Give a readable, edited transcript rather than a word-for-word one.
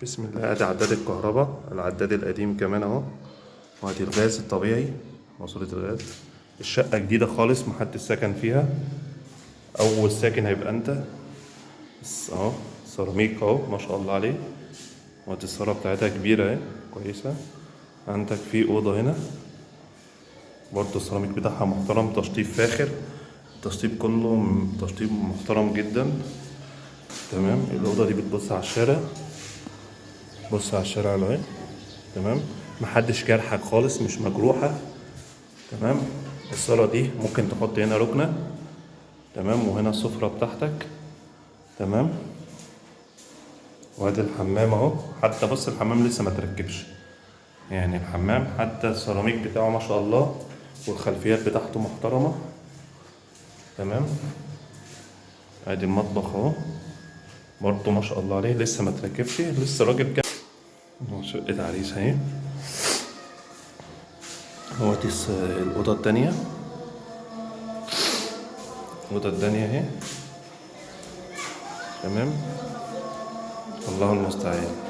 بسم الله. ادي عداد الكهرباء، العداد القديم كمان اهو، وادي الغاز الطبيعي، ماسورة الغاز. الشقة جديدة خالص، محدش سكن فيها، أول ساكن هيبقى أنت. بس اهو سيراميك اهو ما شاء الله عليه، وادي الصالة بتاعتها كبيرة اهي كويسة. عندك في أوضة هنا برضه السيراميك بتاعها محترم، تشطيب فاخر، التشطيب كله تشطيب محترم جدا. تمام. الأوضة دي بتبص على الشارع، بص على الشارع اهي. تمام، محدش جرحك خالص، مش مجروحة. تمام. الصالة دي ممكن تحط هنا ركنة. تمام. وهنا السفرة بتاعتك. تمام. وادي الحمام اهو، حتى بص الحمام لسه ما تركبش، يعني الحمام حتى السيراميك بتاعه ما شاء الله، والخلفيات بتاعته محترمة. تمام. ادي المطبخ اهو برضه ما شاء الله عليه، لسه ما تركبش، لسه راجل كام. شقة عريس اهي. هو دي الأوضة التانية، الأوضة التانية اهي. تمام. الله المستعان.